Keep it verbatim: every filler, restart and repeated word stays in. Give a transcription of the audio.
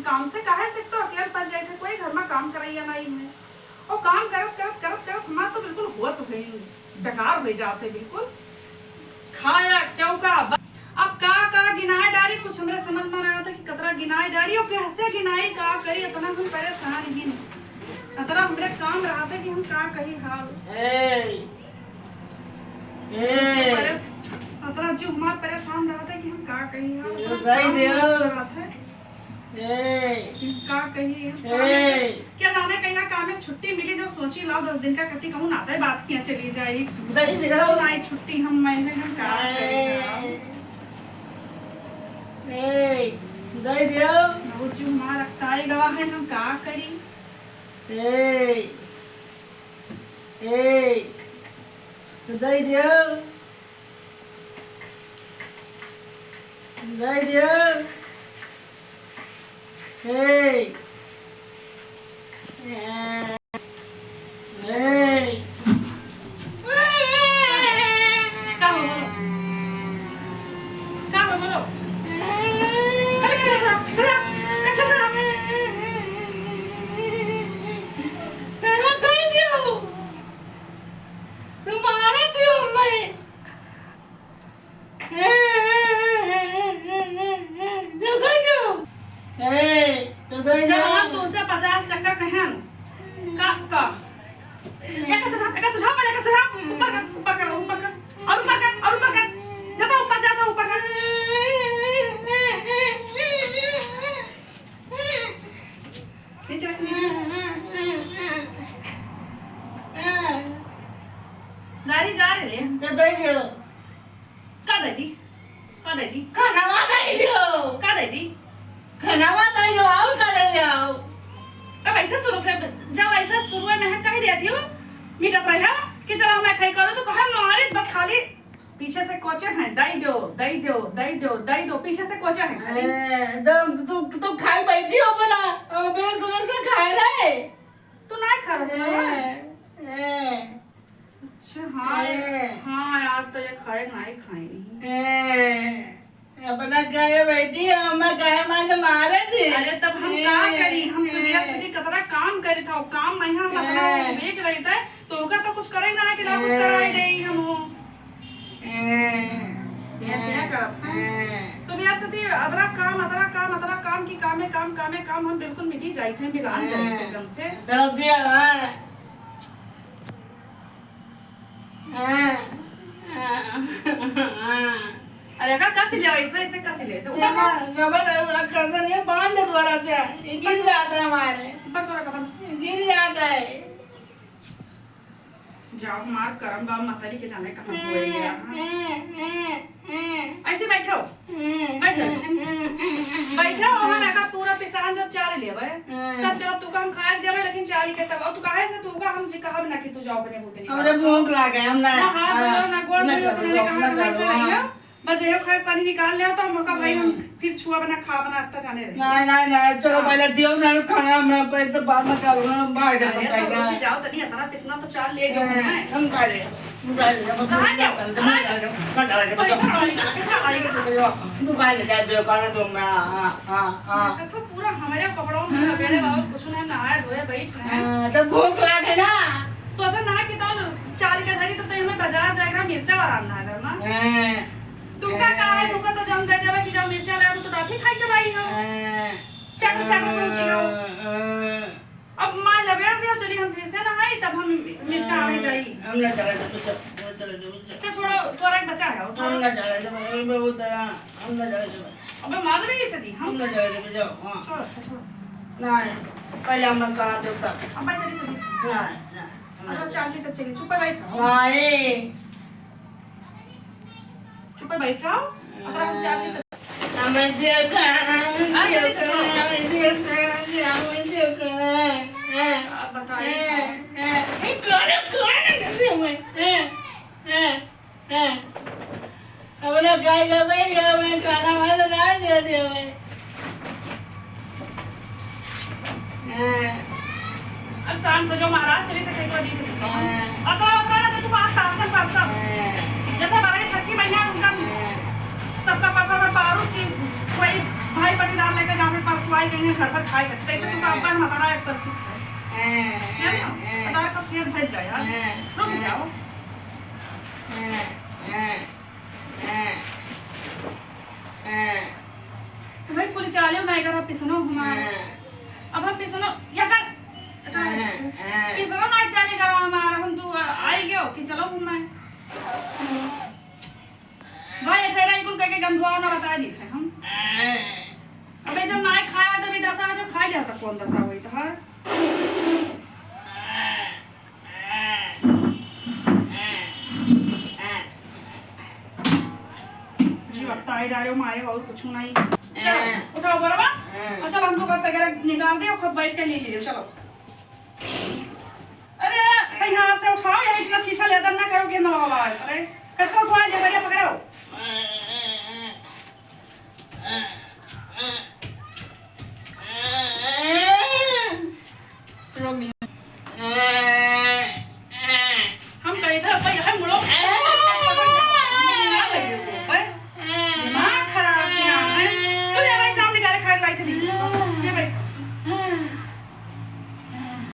काम से काहे से तो अकेल पड़ जाए थे, कोई घर में काम करैया नहीं है। और काम करत, करत, करत, करत हमार तो बिल्कुल होश हो गई, बेकार हो जाते बिल्कुल। खाया चौका ब-, अब का, का गिनाए डारी, कुछ हमरे समझ में ना आता कि कतरा गिनाए डारी और कैसे गिनाई, का करी, इतना हम परेशान ही नहीं। इतना हमरे काम रहते कि हम का कही हाल। ए, ए। परेश-, इतना जीव हमार परेशान रहते कि हम का कही हाल, ये इतना भाई काम देव। रहते। ए। का कही, हम ए। काम से, क्या जाने कहीं ना काम से छुट्टी मिली, जो सोची लाओ दस दिन का कति कहूँ नाते बात किया चली जाई। दही दे दो। नाई छुट्टी हम महीने हम का ए। करी। ए, दही दे दो। बहुत जो हमारा रखता है गवा है, हम का करी। ए। ए। तो दही दे दो। दे दियो। हे। हे। का हो बोलो? का हो बोलो? अरे, कच्छा साहब, कच्छा, कच्छा साहब। पहला दे दियो। तुम्हारे दियो मैं। ए, ए, ए, ए, ए, ए, ए, ए, दे, दे दो। ए, तो दे चल, दो। हम तुमसे पचास चक्कर कहेन। का, का? एक सुझाव, एक सुझाव, एक सुझाव। ऊपर कर, ऊपर कर, ऊपर कर। और ऊपर कर, और ऊपर कर। जा तो ऊपर, जा तो ऊपर कर। नीचे रख, नीचे रख। गाड़ी जा रहे हैं। तो दे दो। का दे दी? का दे दी? खानावा दे दो। का दे दी? खानावा दे दो, और का दे दो? अब ऐसे शुरू से, जब ऐसे शुरू में हम कह देती हूँ, मिटत रहे कि चलो मैं खाई करो, तो कहा मारे बस खाली पीछे से कोचे हैं, दई दो, दई दो, दई दो, दई दो, पीछे से कोचे हैं खाली। ए, तो तू, तू खाई बैठी हो अपना, अ, बेर सुबह से खाए रहे। तू ना खा रहा है? ए, ए। अच्छा, हाँ, ए। हाँ, आज तो ये खाए ना ही खाए नहीं। ए, अपना कहे बैठी हो, हमें कहे माने मारे थी। अरे, तब हम का ए, करी? हम ए। सुबह से कतरा काम करी था, काम में हम अपना ए। बेग रही था, तो ओका तो कुछ करे ना है कि ना कुछ ए। कराए दे हम हो। ए, ये क्या करत है? ए। सुबह से ती अतरा काम, अतरा काम, अतरा काम की कामे काम, कामे काम, हम बिल्कुल मिटी जाई थे, मिलान जाई थे एकदम से। दर्द दिया है। हाँ, हाँ, हाँ। अरे का, कस ले, ऐसे, ऐसे कस ले, ऐसे ऊपर तेरा कर। रबड़, रबड़, रबड़ कर दे, नहीं, बांध दे दोबारा से, ये गिर जाता है हमारे। ऊपर करो, ऊपर। ये गिर जाता है। जाओ, मार करम बा, मतरी के जाने कहाँ हुए गया, हाँ। ऐसे बैठो, बैठो, बैठो, वहाँ रखा पूरा पिसान जब चाल लेवे, तब चलो तू का हम खाए देवे, लेकिन चाली के तब, और तू काहे से तू का हम जी कहब ना कि तू जाओ अपने बूते निकाल। हमरे भूख लागे, हम ना, ना हाथ हाँ, धोयो, ना गोड़ ना धोयो, करो, अपने ना कहाँ करो, कैसे हाँ। रहियो? बस ये खाए पानी निकाल ले तो हम का भाई हम हाँ। फिर छुआ बना खा बना अत्ता जाने रहे। नहीं, नहीं, नहीं, चलो हाँ। पहले दियो ना खाना, मैं पहले तो बाद में करूँगा, बाहर जा अरे तो पहले। रुक जाओ तनी, इतना पिसना तो चाल ले गयो हाँ, मैं। हम खा ले, हम खा ले, हम कहाँ खा ले, गयो? हम खा ले, हम खा ले, हम खा ले। बैठो, बैठो, बैठो, बैठो। तू खा ले, जा दे खाना दो मैं, हाँ, हाँ, हाँ। देखो पूरा हमारे कपड़ों में लपेटे बाबू, कुछ ना नहाए धोए बैठ रहे हैं। हाँ, तो भूख लागे ना। सोचा ना कि तो चाल के धरी तो तई हमें बाजार जाए के मिर्चा वाला ना घर में। हाँ। तुमका का है, तुमका तो जौन दे देवे कि जब मिर्चा ले तो, तो डाफी खाई चलाई हो। हाँ। चट, चट, पहुंची हो। हाँ। अब माँ लबेड़ दियो, चली हम फिर से नहाई, तब हम मिर्चा आने जाई। हम ना चला जाबे, चल, हम ना चला जाबे, चल। चल छोड़ो, तोरा एक बच्चा है, उठो। हम ना चला जाबे, हम बहुत, हम ना चला जाबे। अबे मार रही है सदी, हम हम ना चला जाबे, जाओ, हाँ। छोड़ो, अच्छा, छोड़ो। नहीं, पहले हम ना कहा तो तब। अब चली तो। नहीं, नहीं, हम ना अरे चला चाल ली तो चली, चुप बैठ। नहीं। चुप बैठ जाओ। अगर हम चाहते तो हम देखा, हम हाँ, चलिए, देखा, चलो। हम देखा, हम देखा। आप बताइए। ए, ए, ए, कौन, कौन है घर में? ए, ए, ए। अपना गाय का भाई, ये मैं खाना वाला ना दे दे भाई। हाँ। अब शांत हो जाओ महाराज, चलिए तो कहीं को दी थी। हाँ। अतरा, अतरा ना तो तू बात तासन पर सब। हाँ। जैसे हमारे छठी महीना उनका हाँ। सबका प्रसाद और पारुस की कोई भाई पटीदार लेके जाने परसों आई गई है घर पर, गंधुआ ना बताइ दी थे हम। अबे जब नाहीं खाए हुआ तभी दसा है, जो खाइ लिया तो कौन दसा हुई तोहार? जी, अब ताई डाले मारे और कुछ नहीं। चलो, उठाओ बरवा। और चलो, हम तो बस अगर निकाल दे, खूब बैठ के ले लीजिए, चलो। अरे, सही हाथ से उठाओ, यही इतना छीछा लेदर ना करो कि हम आवाज। अरे, कस के उठवा ले, बढ़िया पकड़ो।